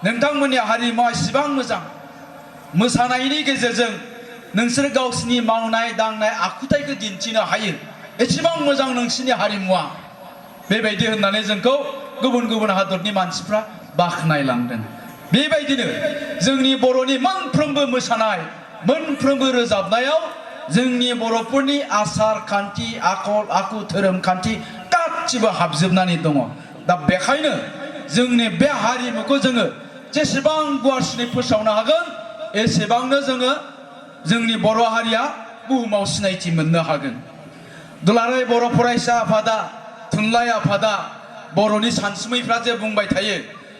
नोंथांमोननि हारिमुवा एसेबां मोजां मोसानायनि गेजेरजों नोंसोर गावसिनि मावनाय दांनाय आखुथायखौ दिन्थिनो हायो एसेबां मोजां नोंसिनि हारिमुवा बेबायदि होननानै जोंखौ गुबुन गुबुन हादरनि मानसिफ्रा बाखनायलांदों बेबायदिनो जोंनि बर'नि मोनफ्रोमबो मोसानाय मोनफ्रोमबो रोजाबनायाव जोंनि बर'फोरनि आसार खान्थि आखल आखु धोरोम खान्थि गासिबो हाबजोबनानै दङ दा बेखायनो जोंनि बे हारिमुखौ जोङो जेसेबां गुवारसिनै फोसावनो हागोन एसेबांनो जोङो जोंनि बर' हारिया बुहुमाव सिनायथि मोननो हागोन दुलाराय बर' फरायसा आफादा थुनलाइ आफादा बर'नि सानसुमैफ्रा जे बुंबाय थायो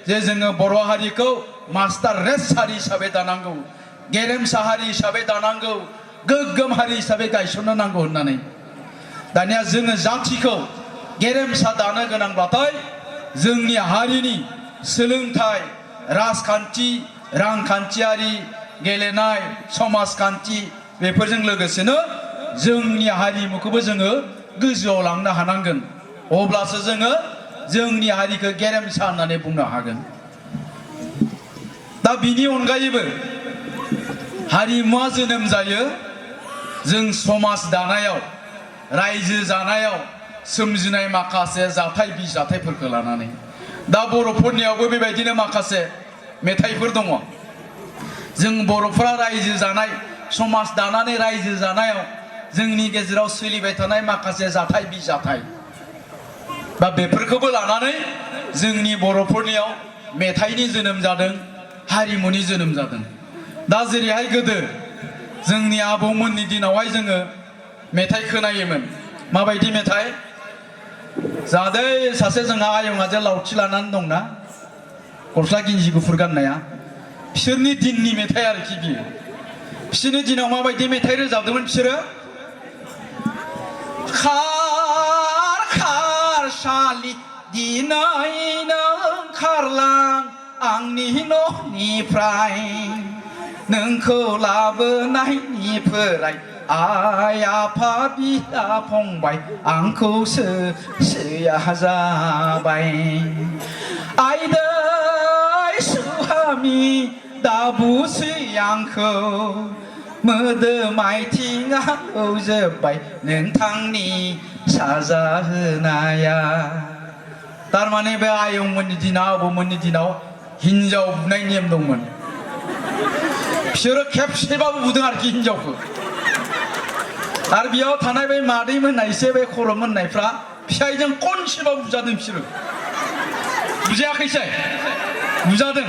जे जोङो बर' हारिखौ मास्टार रेस हारि हिसाबै दानांगौ गेरेमसा हारि हिसाबै दानांगौ गोग्गोम हारि हिसाबै गायसननो नांगौ होननानै दानिया जोङो जाथिखौ गेरेमसा दानो गोनांब्लाथाय जोंनि हारिनि सोलोंथाइ राजखान्थि रांखान्थियारि गेलेनाय समाजखान्थि बेफोरजों लोगोसेनो जोंनि हारिमुखौबो जोङो गोजौआव लांनो हानांगोन अब्लासो जोङो जोंनि हारिखौ गेरेमसा होननानै बुंनो हागोन दा बिनि अनगायैबो हारिमुवा जोनोम जायो जों समाज दानायाव रायजो जानायाव सोमजिनाय माखासे जाथाय बिजाथायफोरखौ लानानै दा बर'फोरनियावबो बेबायदिनो माखासे मेथाइफोर दङ जों बर'फोरा रायजो जानाय समाज दानानै रायजो जानायाव जोंनि गेजेराव सोलिबाय थानाय माखासे जाथाय बिजाथाय बा बेफोरखौबो लानानै जोंनि बर'फोरनियाव मेथाइनि जोनोम जादों हारिमुनि जोनोम जादों दा जेरैहाय गोदो जोंनि आबौमोननि दिनावहाय जोङो मेथाइ खोनायोमोन माबायदि मेथाइ जादे सासे जोंहा आयंआ जे लावथि लानानै दंना गस्ला गिन्जि गुफुर गाननाया बिसोरनि दिननि मेथाइ आरोखि बियो बिसोरनि दिनाव माबायदि मेथाइ रोजाबदोंमोन बिसोरो खार खार सालि दिनै नों खारलां आंनि न'निफ्राय नोंखौ लाबोनायनिफ्राय आइ आफा बिदा फंबाय आंखौ सोया जाबाय आइदै सुहामि दाबुसै आंखौ मोदोम आथिङाव जोब्बाय नोंथांनि साजा होनाया थारमाने बे आयंमोननि दिनाव आबौमोननि दिनाव हिन्जाव बुनाय नेम दंमोन बिसोरो खेबसेबाबो बुदों आरोखि हिन्जावखौ आरो बेयाव थानाय बे मादै मोननाय एसे बे खर' मोननायफ्रा फिसाइजों खनसेबाबो बुजादों बिसोरो बुजायाखैसै बुजादों